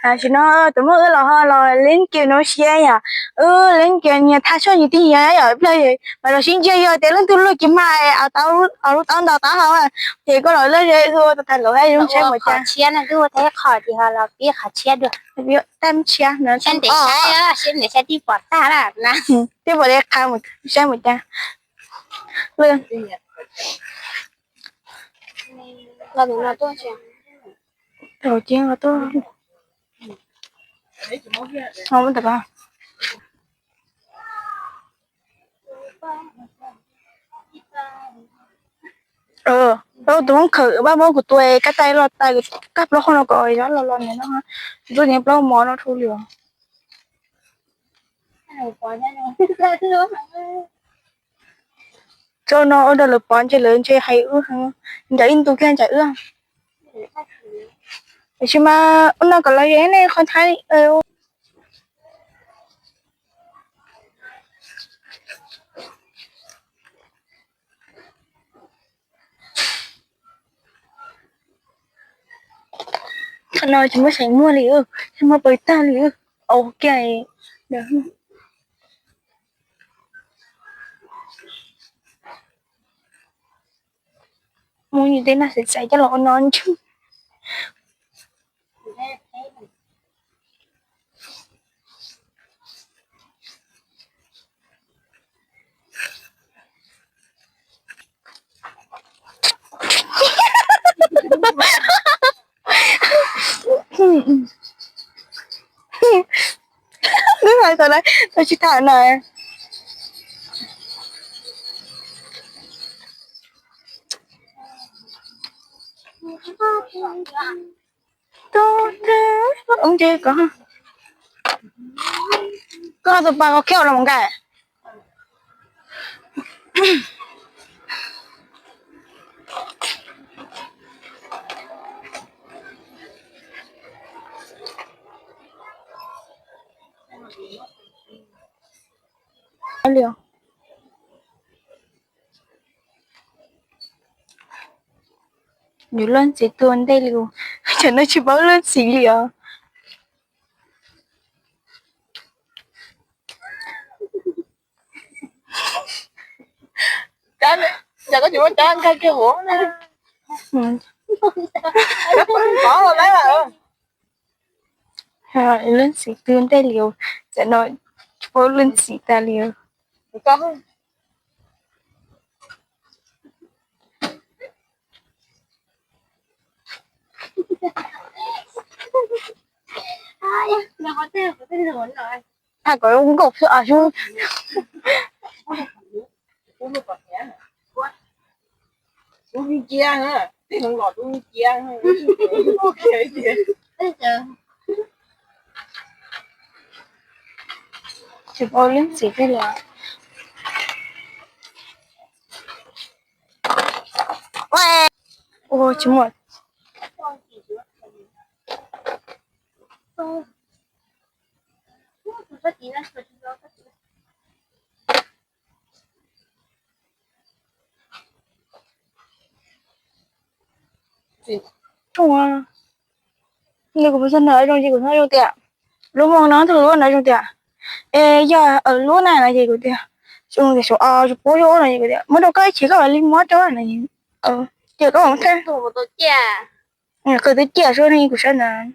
Tam sim no tus muaj wb los ho los leej kiag no siab yom, wb leej kiag nyias thaj tshuaj nyias tib nyias yom, ib pliag mas los sib ntsia yog tias leej twg luaj kiag mas au lub taub ntaus taub hau, ces koj los laj ze hu tau tas lawm zoo saib mus cas. Qhov tshiab na, twb ua tau ib qho ces ho los pib qhov tshiab dua. Pib tag tshiab no, ntev saib, ntev saib twb pom tag lawm na. Twb pom li qha mus saib mus cas. Los ntawm no tuaj, thaum ub los tuaj, ntawm ko. Tus hoob khawm pab muab kuv tua kab tais los tais, kab plaub hau no kom zov los los nim no, kuv tuaj nim plaub mov no rau li os. Tso no ua rau lawv pom ntshe lawv ntshe hais wb heev, ncaim ib ntu kiag ncaim wb. Tiam sis mas ua no kom los ze nej qhov thaib. Qhov no tsis muaj seem muag li, tsis muaj pawg tag li. Au kiag. Muab tej naj xav xav coj los ua no ntswg. Twb hais tau lawm, tau tsis tham na. Koj tus pas koj khiav los mus nkaim. Nws luaj ntxiv tuaj ntej li, tam no tsis paub luaj ntxiv li os. Yog koj tsis muaj cab nkag kiag huv. Luaj ntxiv tuaj ntej li, tam no tsis paub luaj ntxiv tas li. Thaij kom zoo nkauj xwb os. Tsis paub luaj ntxiv tej li. Ua tsis muaj. Nws kuv mus txog nrog zoo ces kuv hnov zoo tias lub moos no tus lub no zoo tias, es yog lub na no ces kuv tias, zoo tias saum os tsis pub zoo no ces kuv tias muab rau koj ib chim koj mam li muab rau no. Ces koj mam thaij. Qw twb ciaj suab ne kuv saib ntawd.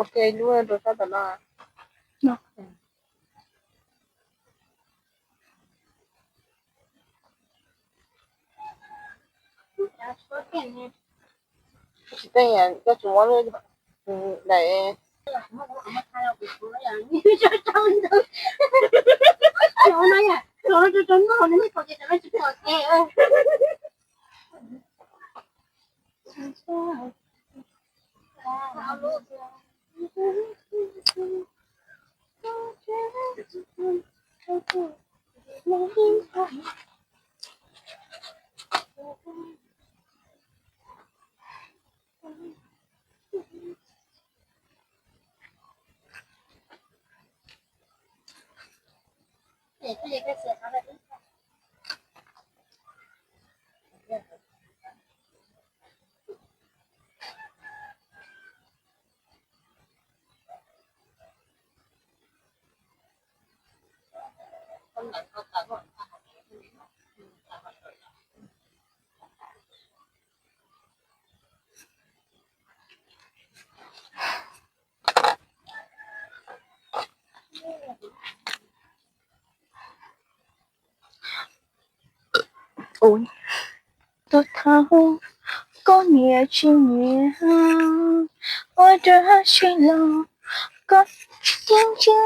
Ok, lub rau sab tom no. Tsis teej, koj tsis muab lub daim. Tus thaub, koj nyiam tsis nyiam, ua rau sib los, koj tsis tsis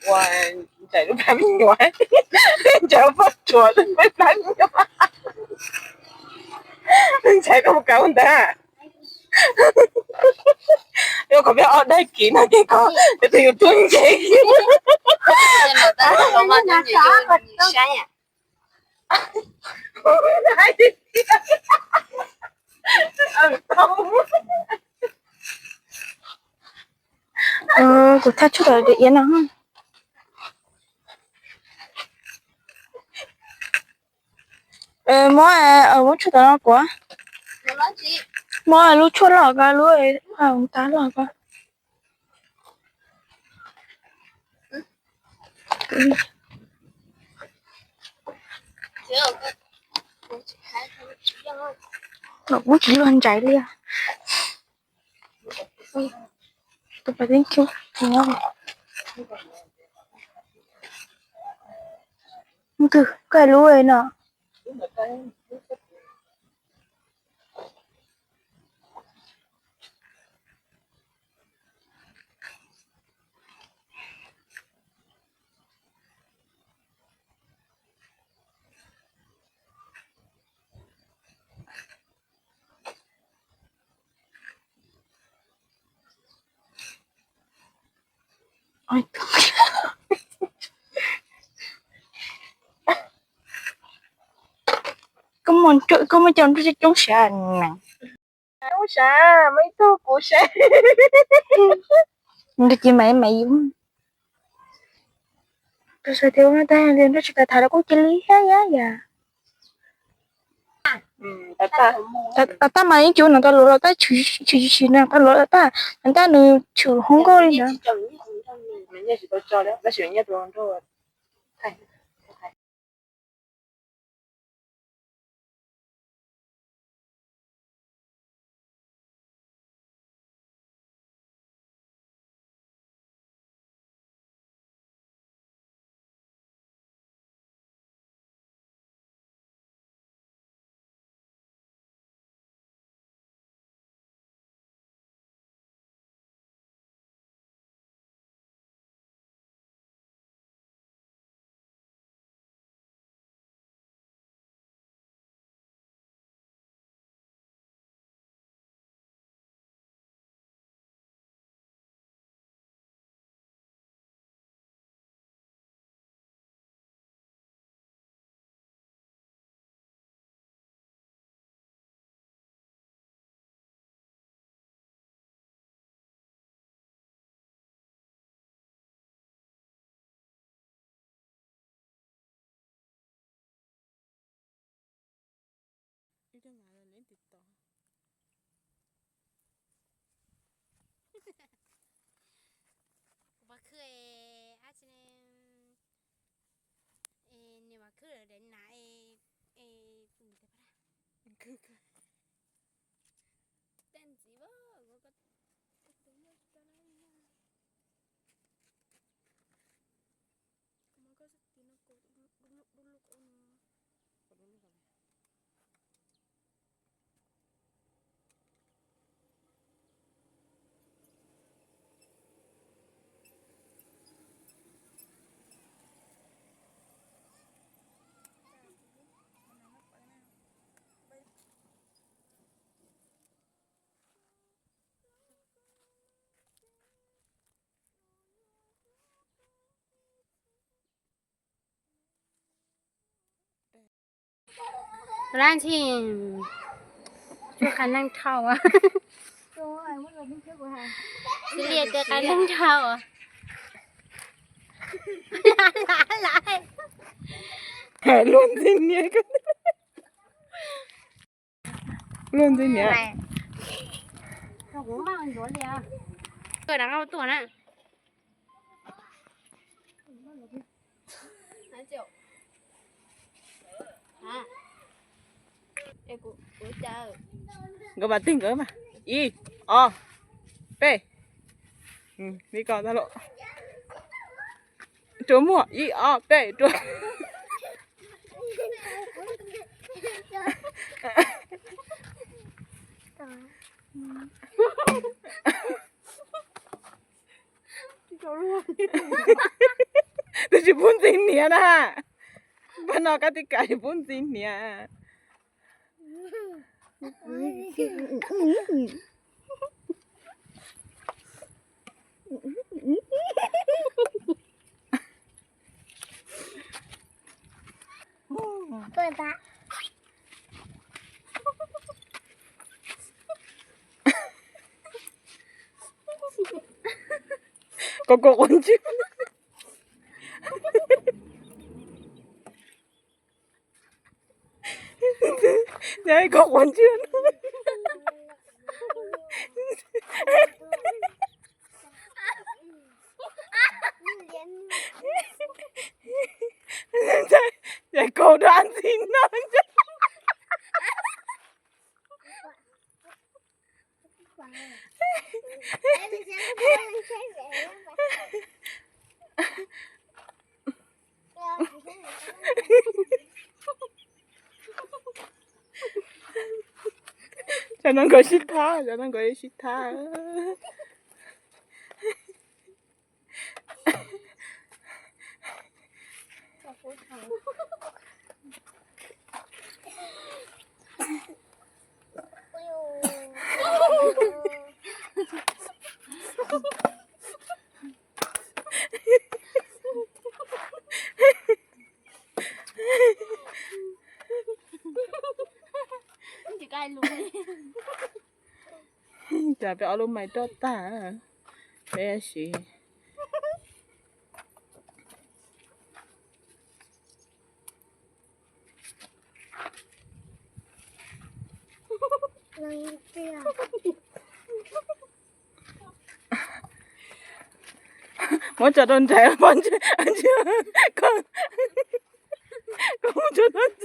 ua ntsais lub plab me nyuam, ntsais lub pob tsuas lub plab me nyuam, ntsais koj mus kav ntawd. Yuav kom peb ob daig kiv no ces koj peb twb yuav tuaj nce. Kuv thaj tshuaj tom iav no. Muab, muab tshuaj tom no kuv. Muab lub tshuaj loj ko, lub tas loj ko. Kuv tsis luag ntsais li. Tus pas tib ncu, twg koj lub no. Koj muaj cov nroj coob sav na. Coob sav, muaj ib tug kuv sav. Nroj cia mas mas yus. Kuv xav tias ua no tag li nroj tsis tas tham los kuj cia li thiab yam yam. Tab mas ib cus no tau luv los tab tshwm tshwm tshwm no tau luv los tab, tab nws tshwm hoob nkauj li ntawd. Kuv pov khwb, nws pov khwb daim nas es, tej ntxiv, kuv tus muaj tsis tau lawm. Kuv muab koj xav tiv no kuv du lub kuv no. Lab ntxhi, tsuas qhov neeg dhau. Xws li tej qai neeg dhau. Luag ntxig niam, luag ntxig niam. Tuaj na. Nkawd mas tig nkawd mas. Ib, ob, peb. Li ko tag lawm. Rua muag, ib, ob, peb, rua. Twb tsis pub ntxig niam na. Pab no kab tib kas tsis pub ntxig niam. Koj koj quav ntswg. Koj quav ntswg. Ces kaus dab ntxi no. Cov no nkawd sib thab, cov no nkawd sib thab. Cas peb ob lub mais roj tag, peb siv. Muab tso rau nrad, koj muab tso rau nrad.